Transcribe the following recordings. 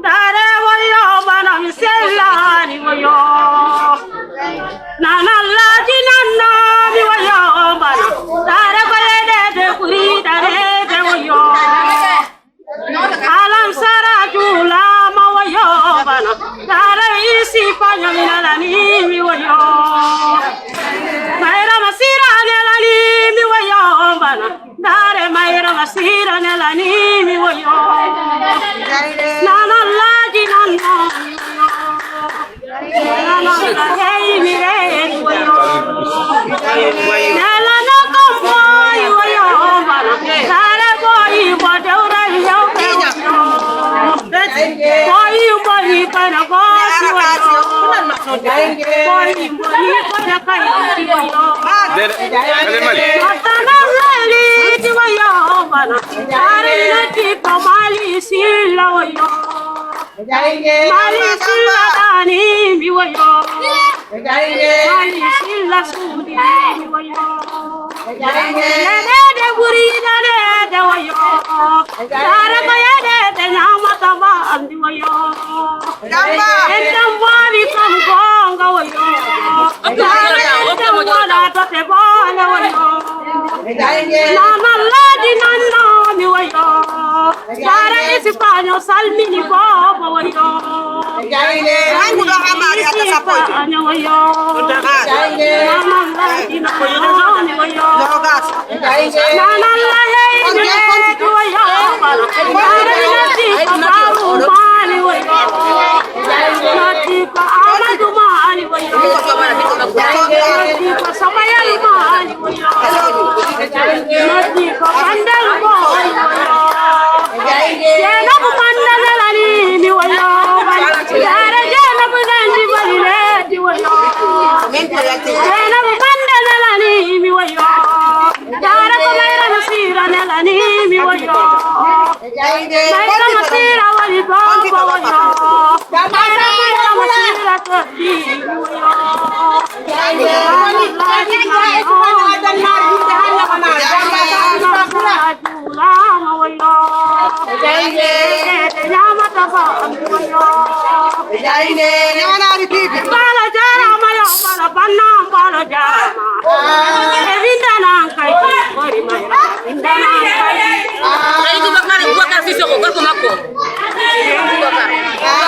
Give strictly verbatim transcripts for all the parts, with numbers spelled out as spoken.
Dare woyo bana mi sellani woyo. Nana laji nanno mi woyo bana. Dare ko yede de kuri dare de woyo. Alam sara jula ma woyo bana. Dare isi panyo mi nalani mi woyo. Maira masira nelani mi woyo bana. Dare maira masira nelani mi woyo. Nana laji nanno mi woyo. Nana la hei mi re mi woyo. Nela no kombo i woyo bana. Dare boy bo deura yo ke woyo. Boy bo ni bana boy woyo. Boy bo ni bana kai woyo. Dere, dere mali. Atana mali ti woyo bana. Dare na ti ko mali sila woyo. Mali sila dani mi woyo. Mali sila sudi mi woyo. Yede de buri dade de woyo. Dare ko yede de nyama taba andi woyo. Enda mbawi kam gonga woyo. Dare enda wona to te bone woyo. Nana laji nanno mi woyo. Dare isi panyo salmini bobo woyo. Isi panyo woyo. Nana laji nanno mi woyo. Nana laji nanno mi woyo. Dare isi panyo mali woyo. Nati ko Amadu mali woyo. Nati ko Samayali mali woyo. Nati ko Kandel mali woyo. Zainabu Manda Nelani mi woyo. Dare Zainabu Nandi Balile mi woyo. Zainabu Manda Nelani mi woyo. Dare ko Mayra Nasira Nelani mi woyo. Mayra Masira wali bobo woyo. Mayra Masira toddi woyo. Lama woyo. Nyama taba woyo. Bala jarama yo, bala banna, bala jarama. E winda nan kai, kori mai. Winda nan kai. Seydu Bakar, Bubakar Sissoko, gorko makko. Bubakar. Bubakar Sissoko.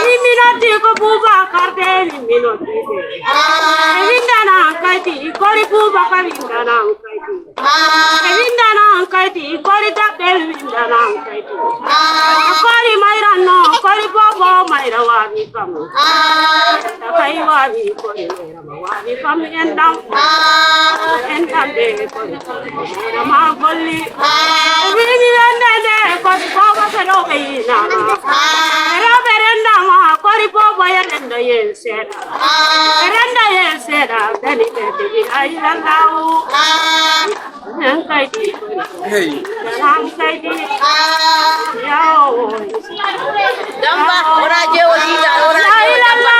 Min mi noddi ko Bubakar de, min mi noddi de. E winda nan kai, kori Bubakar winda nan kai. E winda nan kai, kori daɓɓel winda nan kai. Kori Mayra no, kori bobo Mayra wawi kam. Takai wawi kori Mayra ma wawi kam en dam. En dam de kori Mayra ma golli. Wini wende de kori bobo se do be ina. Ro be renda ma kori bobo ya renda yen seda. Renda yen seda dani de de ay lallahu. Hey. Damba, ora je o dida, ora je o damba.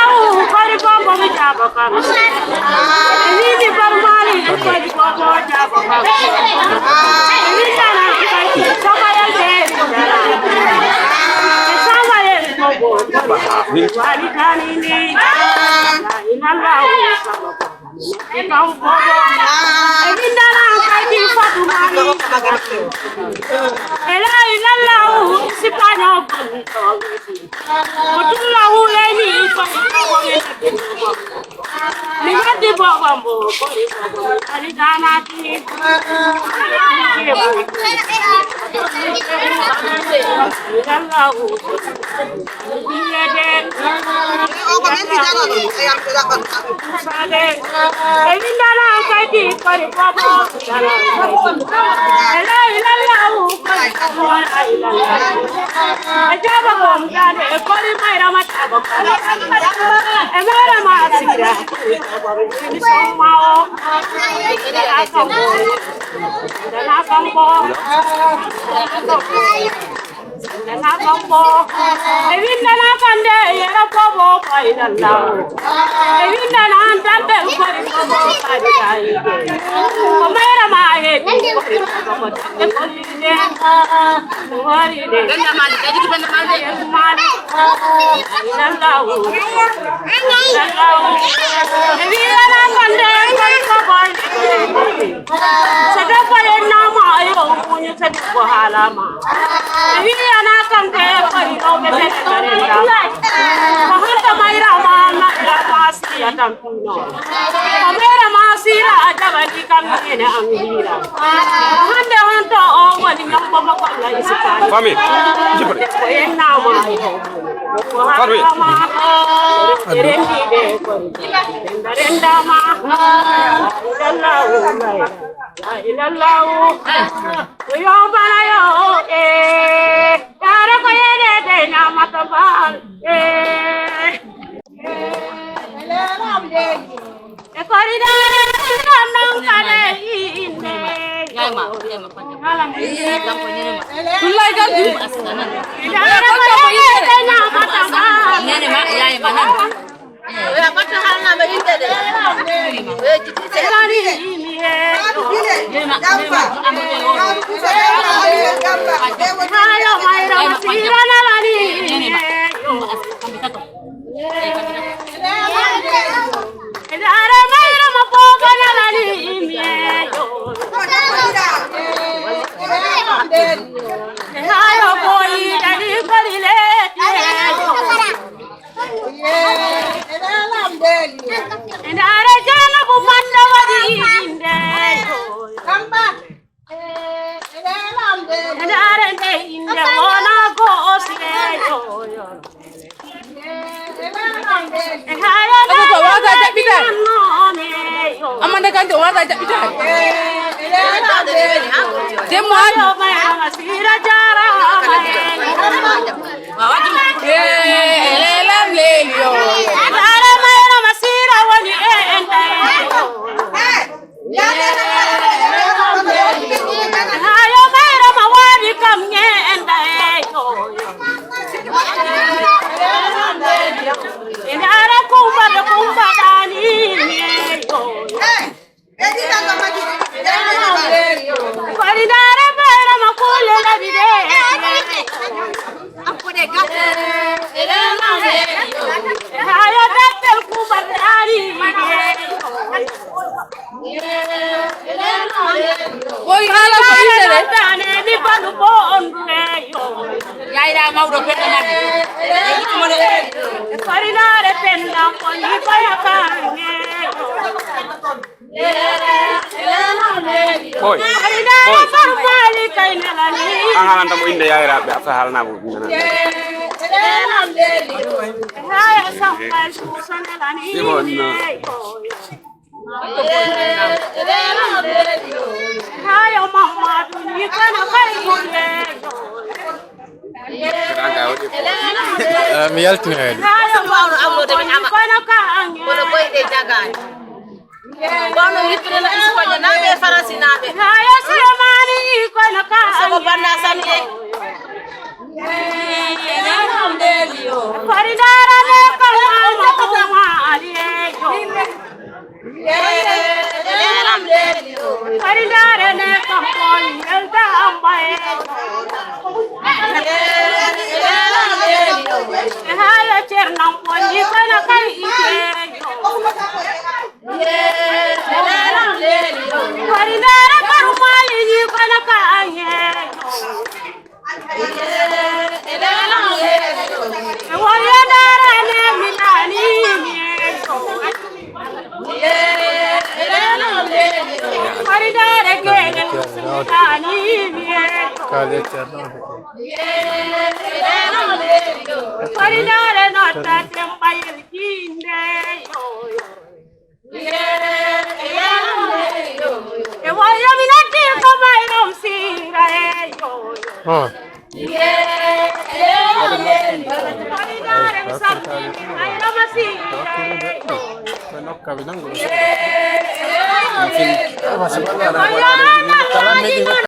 Kori bobo mi jaba kam. Ni di barmani, kori bobo jaba kam. Ni kana kai, sama ya de. Sama ya bobo. Wali kani ni. Ina la sama. Kam bobo. E winda nan kai di Fatu Mali. Ela ila lau sipanyo. Kutula ule ni ko. Ni ngati bobo mbo ko ni bobo. Ani dana ti. Ila lau. E winda nan kai di kori bobo. E la ila lau kori bobo la ila lau. E jaba kom dane e kori Mayra ma taba kom. E Mayra ma sira. Ni somao. Dana kambo. Dana kambo. Kambo, e windana kande yera kobo paidallahu. E windana antal bel kori kobo paidallahu. Ko mayra ma he kori kobo tande kori de. Kori de. Ganda mali, jadi kita mali. Mali. Paidallahu. Paidallahu. E windana kande kori kobo. Sede ko yennama ayo muñu sede ko halama. E wiyana kanke ko ino be sede karenda. Ko hanta mayra ma na ya masiya tampino. Ko mayra masira ajabani kam nene amira. Ko hande honto o woni nyambo ko kolla isipani. Famille, jibri. Ko yennama ayo. Ko halama. Famille. Rendi de ko. Rendama. Rendama. La ilaha illallah. Yo bana yo, eh. Yara ko yede de na mataba, eh. E kori da na non kare inde. Yayma, yayma. Tulay gandu. Yara ko yede de na mataba. Nene ma, yayma nan. Ndaare Jeynabu Mannda waɗi innde. Ndaare nde innde wona ko o seeyo. Hayo. Abu ko wata jaɓɓitaani. Amma nde kanko wata jaɓɓitaani. Demmo an. Masira jarama. Lelam leli yo. Dara mayra masira woni e enda. Hayo mayra ma wani kam nge enda e yo. Ina ara kumba da kumba dani yo. Farindaare mayra ma kulle labide. Hayo dattel kubatani. Koy haala ko innde de. Dane ni banu bo ondureyo. Yayra mawɗo penda nani. Farindaare penda ko ni koya kange. Boy, boy. An haalanta mo innde yaayiraaɓe, a fay haalana mo innde nana. Simon, no. Hayo Mamadou, ni kana kay mo. Eh, mi yaltini kadi. Hayo Mamadou, ni kana ka ange. Kono koyɗe jagaani. Kono yittude no Espagne naaɓe e Faransi naaɓe. Hayo Sulemani kono ka. Sogo banna sanne. Farindaare ne ko ma ma aliyejo. Farindaare ne ko ko yelda ambaye. Hayo Cerno Moni kono kay ikejo. Farindaare karu mali ni kono ka ange. Wonde dara ne mi nani. Farindaare kene mi nani. Farindaare no tatem bayel kinde yo. E woyo mi natti ko mayrom sira e yo. Oh.